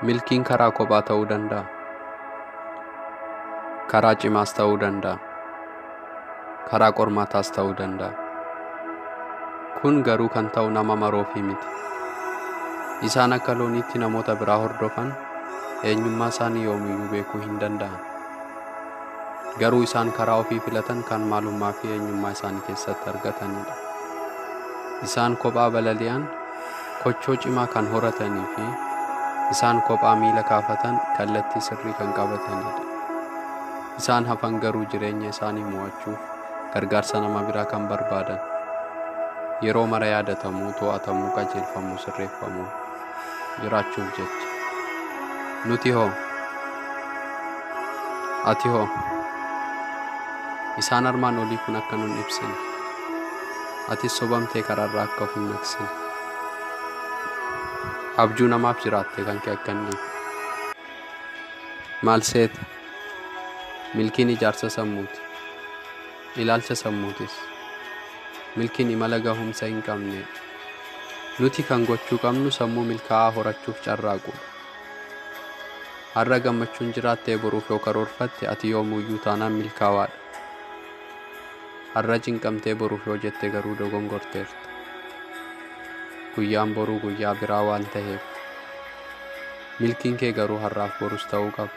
Milkiin karaa kophaa ta'uu danda'a. Karaa cimaas ta'uu danda'a. Karaa qormaataas ta'uu danda'a. Kun garuu kan ta'u nama maroofii miti. Isaan akka looniitti namoota biraa hordofan eenyummaa isaanii yoomiyyuu beekuu hin danda'an. Garuu isaan karaa ofii filatan kan maalummaa fi eenyummaa isaanii keessatti argatanidha. Isaan kophaa balali'an kochoo cimaa kan horatanii fi isaan kophaa miila kaafatan kallattii sirrii kan qabatanidha. Isaan hafan garuu jireenya isaanii mo'achuuf gargaarsa nama biraa kan barbaadan. Yeroo mara yaadatamuu, to'atamuu, qajeelfamuu, sirreeffamuu jiraachuuf jecha. Nuti hoo? Ati hoo? Isaan armaan olii kun akka nun ibsine. Atis sobamtee karaarraa akka of hin maqsine. Abjuu namaaf jiraatte kan kee akka hin dhiifne. Maal seeta? Milkiin ijaarsa sammuuti. Ilaalcha sammuutis. Milkiin imala gahumsa hin qabnedha. Nuti kan gochuu qabnu sammuu milkaa'aa horachuuf carraaquudha. Har'a gammachuun jiraattee boruuf yoo karoorfatte ati yoomuyyuu taanaan milkaa'aadha. Har'a cinqamtee boruuf yoo jette garuu dogongorteerta. Guyyaan boruu guyyaa biraa waan ta'eef. Milkiin kee garuu har'aaf borus ta'uu qaba.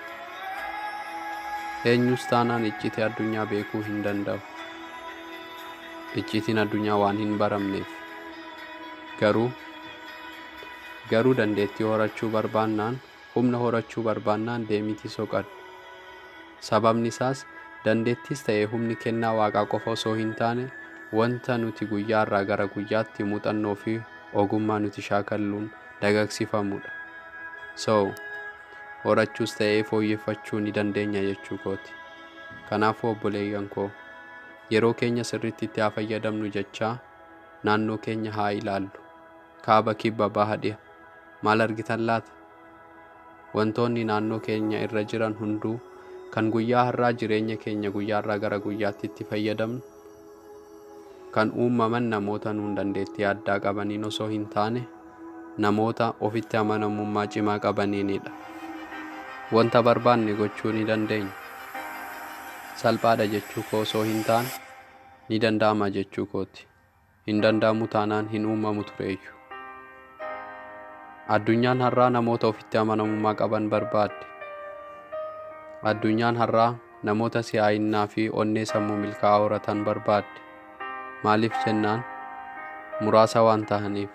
Eenyus taanaan iccitii addunyaa beekuu hin danda'u. Iccitiin addunyaa waan hin baramneef. Garuu dandeettii horachuu barbaannaan, humna horachuu barbaannaan deemiitii soqadhu. Sababni isaas dandeettis ta'e humni kennaa waaqaa qofa osoo hin taane wanta nuti guyyaarraa gara guyyaatti muuxannoo fi ogummaa nuti shaakalluun dagagsifamudha. So, horachuus ta'ee fooyyeffachuu ni dandeenya jechuu kooti. Kanaafuu obboleeyyan koo, yeroo keenya sirriitti itti haa fayyadamnu jechaa naannoo keenya haa ilaallu. Kaaba, kibba, baha, dhiha. Maal argitan laata? Wantoonni naannoo keenya irra jiran hunduu kan guyyaa har'aa jireenya keenya guyyaarraa gara guyyaatti itti fayyadamnu kan uumaman namoota nuun dandeettii addaa qabaniin osoo hin taane namoota ofitti amanamummaa cimaa qabaniinidha. Wanta barbaanne gochuu ni dandeenya. Salphaadha jechuu koo osoo hin taane ni danda'ama jechuu kooti. Hin danda'amu taanaan hin uumamu tureyyuu. Addunyaan har'aa namoota ofitti amanamummaa qaban barbaadde. Addunyaan har'aa namoota si'aayinnaa fi onnee sammuu milkaa'aa horatan barbaadde. Maaliif jennaan? Muraasa waan ta'aniif.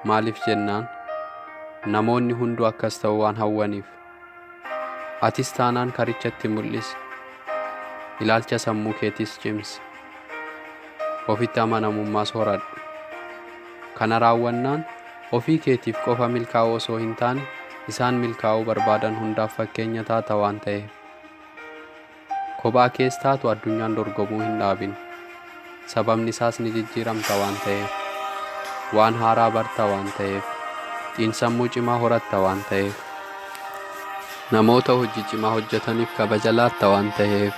Maaliif jennaan? Namoonni hunduu akkas ta'uu waan hawwaniif. Atis taanaan karichatti mul'isi. Ilaalcha sammuu keetiis cimsi. Ofitti amanamummaas horadhu. Kana raawwannaan ofii keetiif qofa milkaa'uu osoo hin taane isaan milkaa'uu barbaadan hundaaf fakkeenya taata waan ta'eef. Kophaa kees taatu addunyaan dorgomuu hin dhaabin. Sababni isaas ni jijjiiramta waan ta'eef. Waan haaraa barta waan ta'eef. Xiinsammuu cimaa horatta waan ta'eef. Namoota hojii cimaa hojjetaniif kabaja laatta waan ta'eef.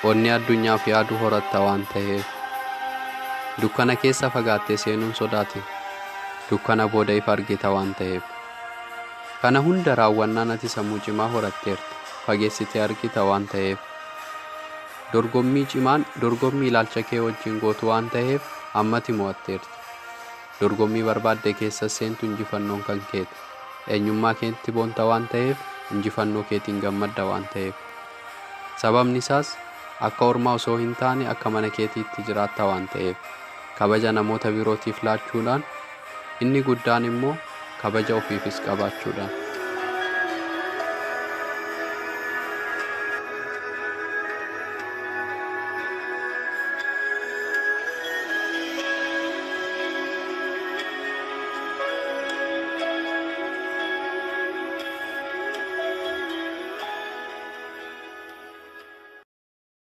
Onnee addunyaaf yaadu horatta waan ta'eef. Dukkana keessa fagaattee seenuun sodaatin. Dukkana booda ifa argita waan ta'eef. Kana hunda raawwannaan ati sammuu cimaa horatteerta. Fageessitee argita waan ta'eef. Dorgommii cimaan dorgommii ilaalcha kee wajjin gootu waan ta'eef ammati mo'atteerta. Dorgommii barbaadde keessa seentu injifannoon kan keeti. Eenyummaa keetti boonta waan ta'eef injifannoo keetiin gammadda waan ta'eef. Sababni isaas akka ormaa osoo hin taane akka mana keetiitti jiraatta waan ta'eef. Kabaja namoota birootiif laachuudhaan inni guddaan immoo kabaja ofiifis qabaachuudhaan.